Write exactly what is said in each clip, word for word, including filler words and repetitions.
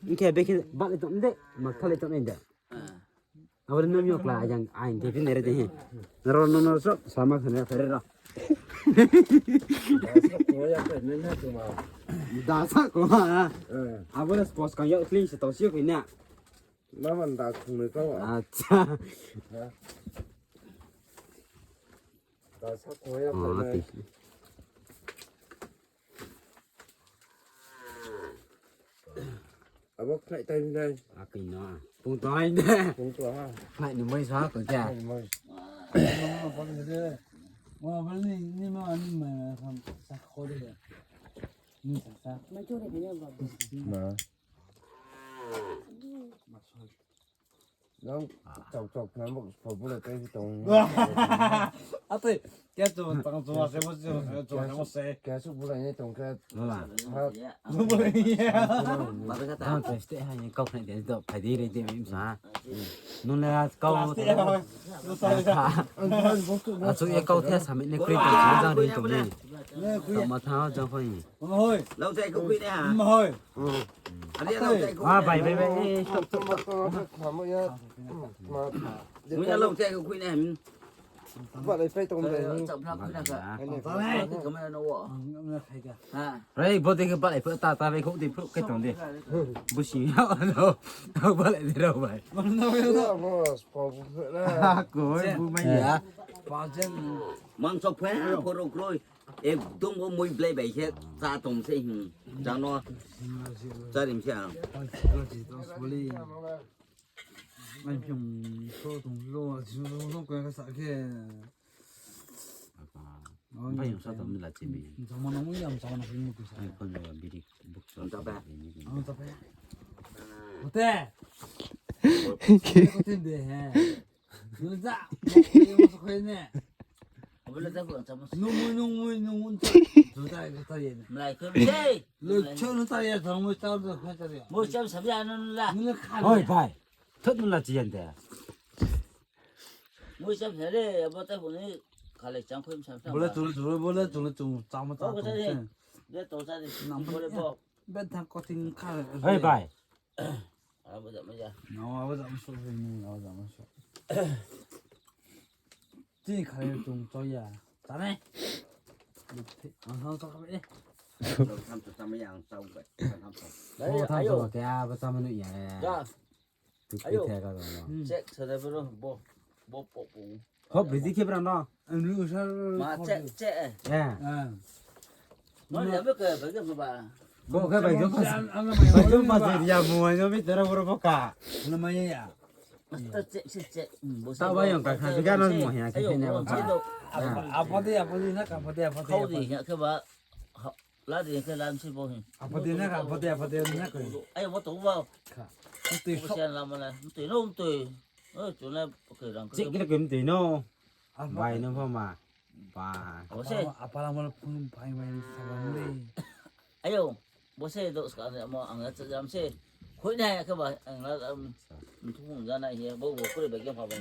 Hing khe bekhe bale tong de, ma khale tong de. Abo no mi okla yang ain de pin re de he. Ro no no so sama khane phere ro. Dasa ko ha. Abo na sports kang yau clean se tau si ko na. Mama da khung ni kau. Acha. Dasa ko ya. Abo khnai time nai. Akoi no. Pung to hai de. Pung to ha. Khnai ni moi sa ko kya. Khnai ni moi. Mama pon de. Mama pon ni ni ma ni ma sa ko de. Ni sa sa. Ma cho de ni ba. Ma. Nang chau chau khna bo pho bula kai tong. Ate, kya chu tang chu ma se bo chu chu ma se. Kya su bula ni tong kha. Mama. Ha. Bula ni ya. Tang chu ste ha ni kau khnai de do phai di re de mi sa. Nun le kau. Achu ye kau the sa mi ne kri ta jang ri tong ni. Tang ma tha jang phai ni. Mama hoi. Lau chai ko kui ne ha. Mama hoi. Ade lau chai ko. Ah, bai, bai, bai. Eh, stop, stop, stop. Mama ya. Mui ya lau chai ko kui ne ha. Ba lai phai tong dai. Chap phla kui na ka. Ani. Ka ma na wo. Ang na khai ka. Ha. Rei, bo de ke ba lai phla ta ta rei khou de phla ke tong de. Bu si ya no. Ba lai de rau bai. Mana wo ya no. Ko bu mai ya. Ba jen. Mang chok phai ha, phoro kroi. Ekdom bo mui blai bai khe chá tong se hing. Jang no chá rim se ang. Bai yung sa tong la chimi. Ang ta ba. Hote. Hote de he. Nung za, nung za, nung za. Nung mui, nung mui, nung mui. Nung za, nung za ye. Mlai khe mlai. Lo cho nung za ye, nung mui za, nung za ye. Mui za sabi anu nung la. Nung la kha. Oi, bai. Thot nung la chi yan de. Mui za sabi le, abo ta bu ni khalai chang khoi sa sa. Bole chung, chung, bole chung, chung, chang ma chang. Bole to sa de. Bole bo. Bethang koting kha. Oi, bai. Abo jama ya. No, abo jama so ni, abo jama so. Chini khalai chung cho ya. Ta ne. Ang thang cho ka be. Tham cho tham ya ang chau bai. Tham cho. Bo tham cho ke abo tham nu ya. Ya. Tu ke the ka no. Check sa da bro bo. Bo po po. Hop, bidi khe bra no. Anu sar. Ma che che. Ya. Ah. Mo ya be ke ba ke ba. Bo ke ba ke ba. Ba ke ba ya mo ya mi tera bro bo ka. Na ma ya. Ta che che che. Ta ba yang ka kha ga no mo ya ke ne ba. Apa de apa de na ka apa de apa de. Kau di ya ke ba. La di ke lam si bo hin. Apa de na ka apa de apa de na ka. Ai mo to ba. Ka. Ti so. Sian lam na. Ti no ti. Eh, tu na ke rang. Che ke ke ti no. Bai no pho ma. Ba. Abo se. Apa lama phung bai bai sa lam le. Ayo, bo se do ska mo ang ya jam se. Khoi na ya ke ba ang la um. Thu phung ja na ye bo bo kre ba ke pha ba.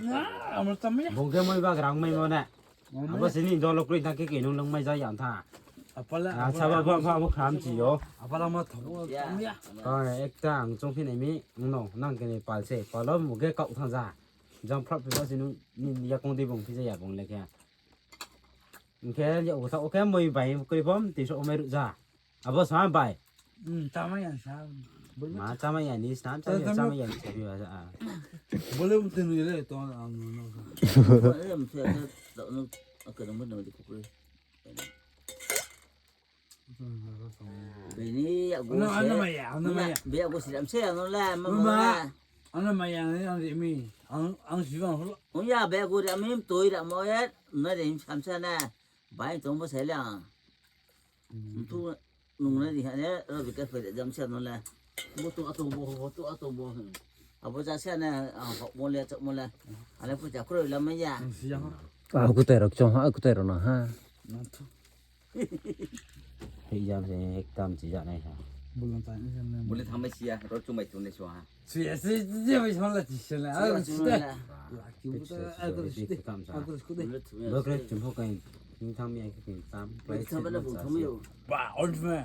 Amo tam ya. Bung ke moi ba grang mai mo na. Abo sini dolo kroi tang ke ke nung lung mai ja yang tha. Apa la. Ah, saba ba ba bo kham chi yo. Apa lama thong. Ya. Ka ekta ang chung phi nai mi. No, nang ke ni pal se. Pal lo mo ke kau thang ja. Jang phrap phi ba sini ni ya kong di bung phi ja ya bung le khe. Hing khe ya o ta o khe moi bai kroi bom ti so mai ru ja. Abo sa bai. Hmm, chama ya sa. Ma chama ya ni sa, chama ya ni sa bi ba sa. Bole um tenu le to ang no. Em se ta no akadang mo no di ko kroi. Bini ya go se. Ano maya, ano maya. Be ya go se am se ano la ma ma. Ano maya ni ang mi. Ang ang si bang holo. Ung ya be go ri am toi ra mo ya. Na de sam sa na. Bai tong bo se la. Tu nung na di ha ne ro bi ka pe de jam se ano la. Bo tu atong bo, bo tu atong bo. Abo ja se na, ah, bo le chok mo la. Ale pu ja kro la ma ya. Ang si ya. Ah, aku terok chong ha, aku terok na ha. Hei jam se ekdam chi ja nai ha. Bole thang bai siya, ro chung bai chung nai so ha. Siya, siya, siya bai song la chi siya la. Siya, siya la. La ki bu ta, aku siya. Aku siya. Bo kre chung ho kai. Ning thang mi ai ke tam. Bai thang ba la bu thang mi yo. Ba, on me.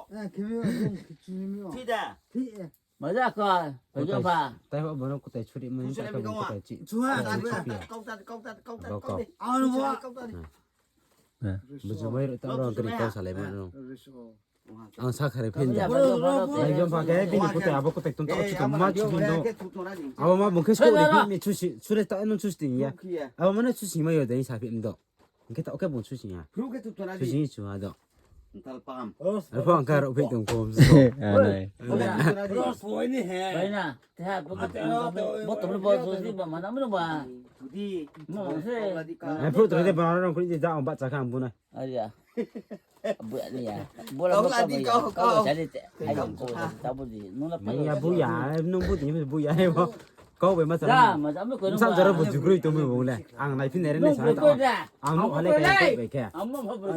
Khe mi o, bung khe chu mi o. Thi da. Thi e. Maja kho, kujo pha. Tai ho bono kutai churi mo, kutai chi. Chuha, chuha. Kau ta, kau ta, kau ta, kau ta. Ano bo. Buju mai ro ta ro gri kau salai mo no. Ang sa khare phin ja. Bai jom pha ke bini kutai abo kutai tun ta chu ma chu bin do. Abo ma bung khe suri phin mi chu si, suri ta no chu si ya. Abo ma no chu si ma yo dai sa phin do. Hingkhe ta, oke, bung susi ya. Susi chu ha do. Arphuh ang karo phai tong kom so. Anai. Bai na, te ha, bo, bo, bo, bo, susi ba, mana, mana ba. Mo, se. Arphuh tu de ba rong kuri de ja, ang ba cha kha ang bu na. Aja. Bu ni ya. Bo la, bo ka, kau, kau, kau. Jadi te. Ayo, kau, ta bu di. Nung la pa. Ya bu ya, nung bu di, bu ya, bo. Kau bai ma chara. Bsa jora bo jugroi tongmo bo le. Ang naiphi nai re nai sa ta. Ang no hale kai bai khe. Ang no ha bo.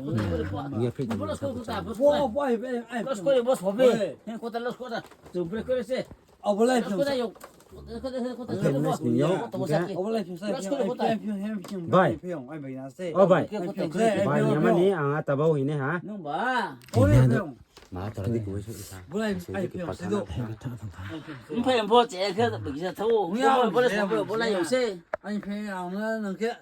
Ni ya phri. Bo, bo, ai, ai, ai. Los kore, boss, hobe. He, kota, los kota. Chung break kore se. Abo lai phiyong. Kota yo. Kota, kota, kota. Oke, nice ni yo. Kota, kota, kota. Abo lai phiyong sa. Los kore, kota. Bai. Phiyong, ai, bai na se. O, bai. Bai, phiyong, bai, phiyong. Bai, ni ama ni, ang ata bau hine ha. Nung ba. Abo lai phiyong. Ma, tara di kuwi sa. Abo lai, ai, phiyong, si do. Nung phiyong, bo, che, khe, bisa tho. Nung ya, bo lai, bo lai, yo se. Ai, phiyong, ang na, nang khe.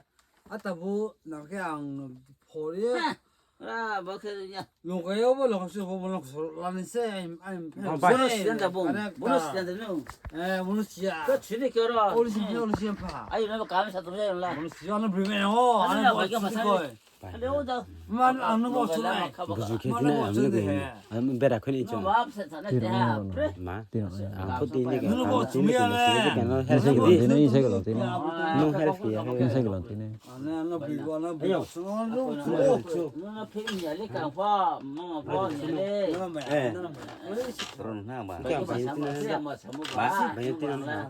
Ata bo nang khe ang phori. Ha, ra, bo khe ya. Longkai yo bo longkai su bo longkai su lani se, ai, ai, phai. Bonus dan da bung. Bonus dan da nu. Eh, bonus ya. Ko chini kyo ro. Oli si, oli si pha. Ayo na kam sa tu ya la. Bonus ya na bri me ho. Ano na ba kya phasa ko. Ano da. Man ano bo su lai. Buzu khe na ano ko. Bera khoni cho. Ma. Ang pho tini ka. Nung bo chumi ya na. Nung help ya. Nung help ya. Nung help ya. Ano ano bri bo ano bri. Ayo. Nung na phi ni ya le ka pha, mama pha ni le. Eh. Ron na ba. Kya ba ni na. Ba, ba ni na.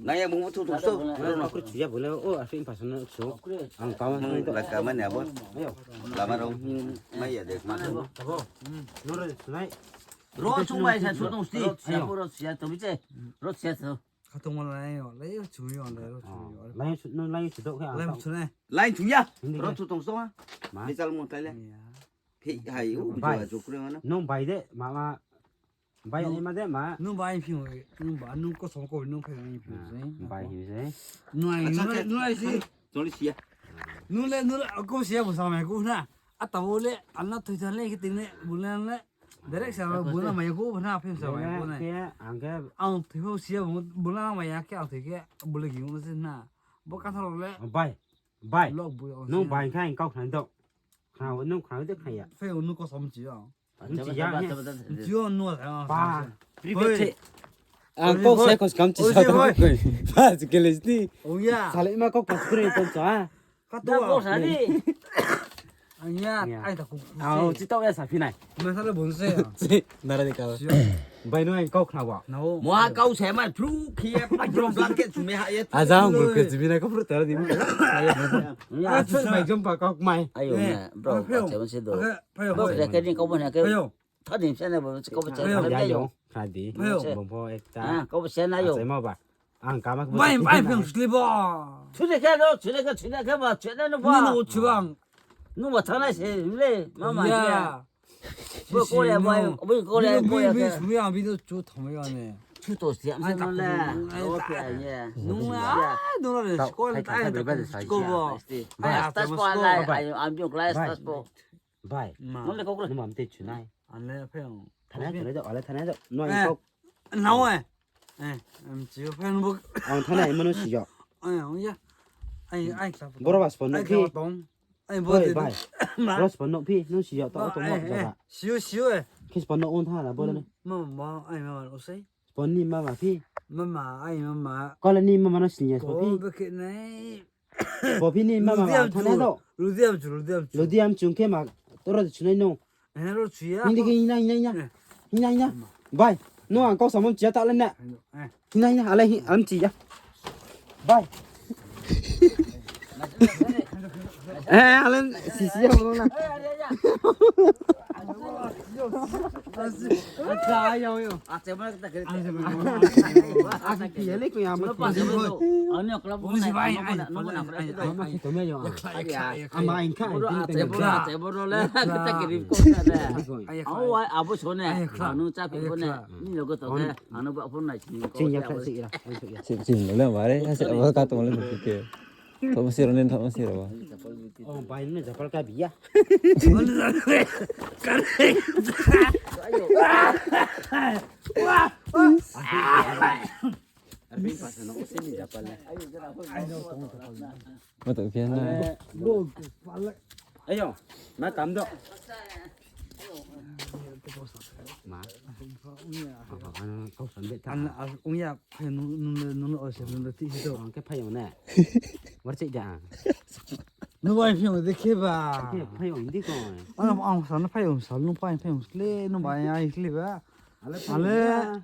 Na ya bung bu tu tu so. Ron na kru chuya bole. O, a fin pa so na so. Ang kawan. Nung la kaman ya bo. Ayo. Lama rong. Mai ya de ma. Abo. Nung ro nai. Ro chung bai sa su tong sti. Ro siya bo ro siya to biche. Ro siya to. Khatong ma lai yo, lai yo chu yo, lai yo chu yo. Lai yo chu, no lai yo chu do khe. Lai yo chu nai. Lai chu ya. Ro chu tong so ha. Ma. Ni chal mo tai le. Ya. Phi hai u ju a ju kre ma na. Nung bai de, ma ma. Bai ni ma de ma. Nung bai phi, nung ba nung ko song ko nung phai ni phi. Bai hi se. Nung ai, nung ai si. Choli siya. Nung le, nung le, ko siya bo sa mai ko na. Ata bo le, ana thoi than le kiting le, bu le le. Direct sa bo na mai ko na phi sa mai ko na. Ke ang ke. Ang thoi ho siya bo na mai ya ke ang thoi ke bu le gi mo se na. Bo ka thar le. Bai. Bai. Lok bu. Nung bai kha ang kau khnai do. Khna nung khna de khna ya. Phai nung ko som chi ya. Nung chi ya. Chi yo nung. Ba. Private. Ang kau sai ko skam chi sa. Ba, chi ke le ni. O ya. Sa le ma kau ka kre ko sa. Ka to. Ang ya, ai ta ku. Au, chi tau ya sa phi nai. Ma sa le bon se. Chi, nara ni ka. Bai no ai kau khna wa. Na o. Mo ha kau se ma pru khie pa jom blanket chu me ha ye. A jang bru ke chi bi na ko pru ta di. Ya, chu mai jom pa kau mai. Ayo na, bro, pa che se do. Bro, ya ke ni kau bo na ke. Tha dim se na bo, kau bo che. Ya yo, kha di. Bong pho ekta. Ah, kau bo se na yo. Che ma ba. Ang kama ko. Bai, bai, phiyong sli bo. Chule khe lo, chule khe, chule khe ba, chule no ba. Ni no chubang. No ba thana se le, mama ya. Bo ko le bai, bo ko le bai ya. Bi sumi ang bi no chu thong ya ne. Chu to sia se no le. Lo phi ya. No ya, no le, school tai ta ko bo. Ai, tas po lai, ai, ang bi class tas po. Bai. No le ko ko. No mam te chu nai. Ane phiyong. Thana, thana do, ale thana do. No ko. Nao eh. Eh, em, chi yo fan bo. Ang thana imo no si yo. Eh, ang ya. Ai, ai, kla. Boro ba spon no phi. Ai, bo de. Bai. Boro spon no phi, no si yo to to mo jaga. Si yo, si yo eh. Khe spon no on thana bo le. Ma, ma, ai, ma, ma, o sei. Spon ni mama phi. Mama, ai, mama. Kala ni mama no si ya spon phi. Ko be ke nai. Bo phi ni mama ba thana do. Ludiam chu, ludiam chu. Ludiam chu khe ma toro de chunai no. Hina ro chu ya. Hina ke hina, hina, hina. Hina, hina. Bai. No ang kau samon chia ta le na. Hina, hina, ale hi, am chia. Bai. Eh, ale si si ya mo na. Acha, ayo, ayo. Acha, mana kita kiri. Acha, kiri, kiri, kiri. Ano club mo na, mo na, mo na. Ama ingka, boro acha, boro acha, boro le, kita kiri ko na le. Awo, abo so ne, anu cha ko ne. Ni logo to ke, anu ba phone na chini ko. Ching ya kha si ya. Ching, ching le mare, ha se ba ka to le ke. Thaohma si rao ni, thaohma si rao ba. Oh, bai ni japal ka biya. Ma tong khe na. Ayo, ma kam do. Ma. Kau san de ta. Ang ya, phai nung, nung, nung, o se nung ti si to. Ang khe phai yong ne. War chai da. Nung bai phai yong de khe ba. Khe phai yong di ko. Ang, ang san phai yong, san nung phai, phai yong sle, nung bai ai sle ba. Ale.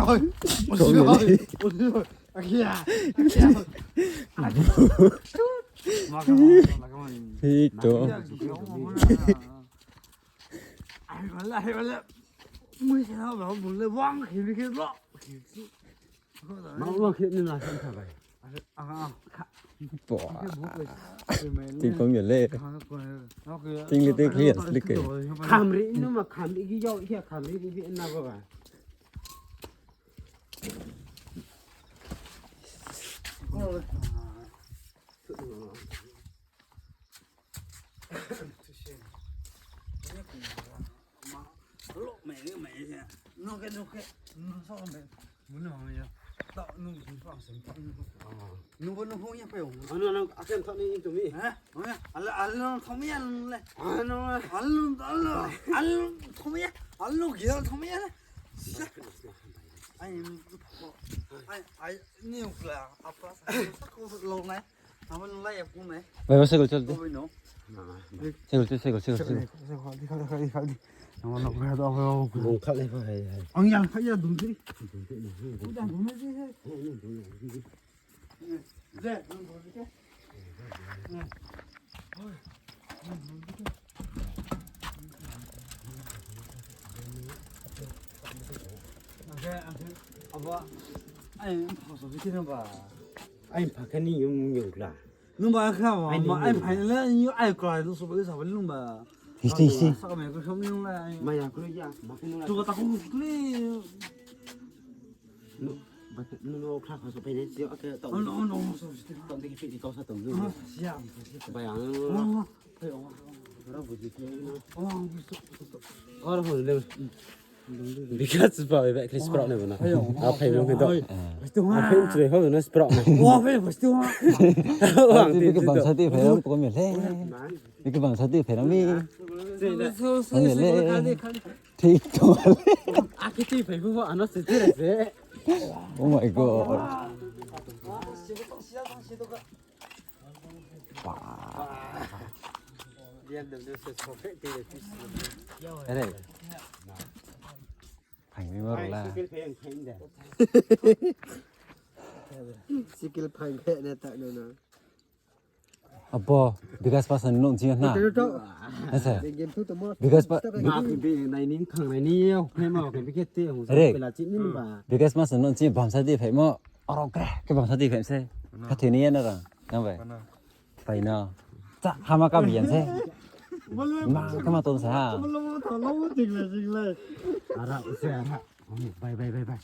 Oi, oi, oi, oi, oi. Akhia, akhia. Hei to. Ai, wala, ai, wala. Mui se na ba, mui le wang, khe ni khe lo. Mang mang khe ni na san tha bai. Bo. Ting kong ya le. Ting le te clear slik ke. Khamri nu ma khamri ki yau khe khamri ki bi na ba ba. Bai, bai, cycle, cycle, cycle, cycle. Bung khalai pho hai, hai. Ang yang kha ya dum sini. Udah dum sini. Abo, ai, mpha so bikhe nang ba. Ai, mpha khe ni yung yung kla. Nung ba kha ba, ai, ma, ni ai, yung. Mpha le, yung, ai, kla, lu so ba, lu so ba, nung ba. History, history. Sa ka me ko som nung la, ai. Ma ya ko ya, ma khe nung la. Tu ka ta ko kle. Nu, ba, nu, nu, kha, kha, so, pai, ne, si, ake, tau. Oh, no, no, so, si, tau, de, ki, ki, kau, sa, tau, nu. Ah, siya, siya. Ba, ya, nu. Oh, oh, oh, oh. Ora, bu, ji, ki, nu. Oh, bu, so, so, so. Ora, bu, le. Bikas ba, ba, kle, sprok, ne, bu, na. Ayo. Aphai, bu, ke, do. Oi. Aphai, tre, ho, na, sprok, na. Oh, aphai, bu, sto, ha. Wang, ti, ti, bangsa, ti, phai, ko, mi, le. Bikhe bangsa ti phairang mi. Mane le. Thik to. Aki ti phai phu ano se jere se. Oh my God. Ba. Are. Phai mi ma rula. Sikil phai khe ne ta no no. Abo, Bikas masa ni nouh ching ha na. Ito, ito. Ese. Bikas pa- Ma khe be nai ni thang nai ni yo, khe ma khe be khe te hung sa. Are. Pela chi ni ba. Bikas masa ni nouh ching bamsa di phaimo. Oro kre, khe bamsa di phaimo se. Khathoi ni ya na ra. Nang bai. Pai na. Cha, hama ka biyan se. Ma, khe ma tong sa ha. Ara, se ara. Bai, bai, bai, bai.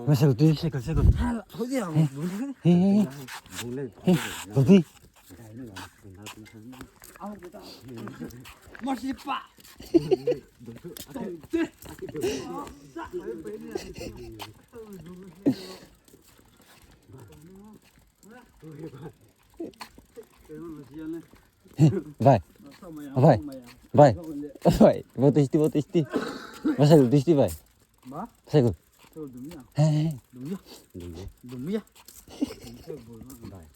Masuk tu, sekal, sekal. He, he, he. He, Budi. Bai. Bai. Bai. Bo tisti, bo tisti. Masuk tu tisti, bai. Masuk tu. He, he. Bai.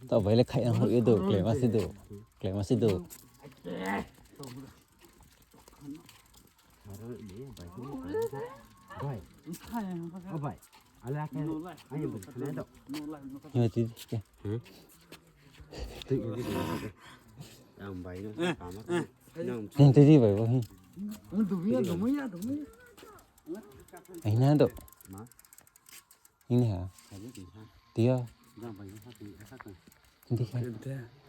Taoh bai le khaih ang hoih ye do, klema se do. Klema se do. Bai. O bai. Ale akhe. Ayo bai khna do. Yo, ti, ti. Ang bai no. Ang ti ti bai bo hi. Ang ti ti bai bo. Ai na do. Ma. Ini ha. Dia. Hindi kha.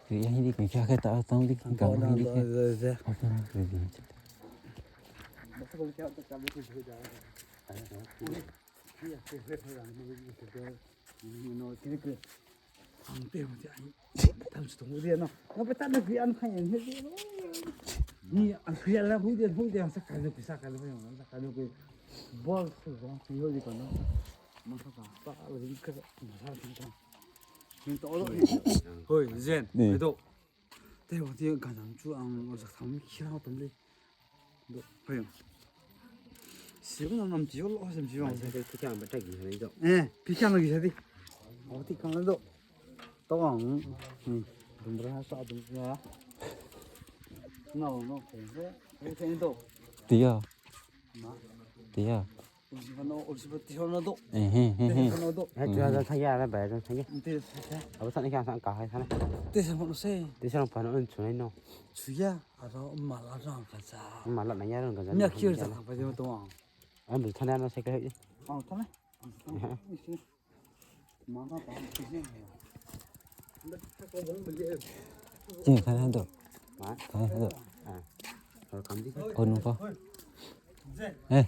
Dia hindi kha kha ta tang di kha hindi kha. Ang te mo ti ai. Tam sto mo dia no. Nga pa ta na kri an kha yan he. Ni ang kri an la hu dia hu dia sa ka no sa ka no sa ka no. Bol su ro yo di ka no. Ma sa ka pa la di ka ma sa ka. Ni to lo. Hoi, Zen. Ni. Edo. Te wa ti ganang chu ang o sa tham khira tam le. Do, hoi. Sibu nam nam ti yo lo sem sibu. Bai sa ke phikha ang batai gi hanai do. Eh, phikha no gi sa di. O ti kang do. To ang. Hmm. Dumra sa dumra. No, no, ke. Ke do. Tia. Ma. Tia. Ulsiba no, ulsiba ti no do. Eh, eh, eh, eh. Ti no do. Eh, tua da thaya na bai da thaya. Ti sa. Abo sa ni kha sa ka hai sa na. Ti sa mo se. Ti sa pa no un chu nai no. Chu ya. Aro mala rang ka sa. Mala na ya rang ka sa. Ni akhir sa ka pa je to ang. Ang bil thana na se ka. Ang thana. Mama pa. Jing thana do. Ma. Thana do. Ah. Aro kam di. Ko nu ko. Eh.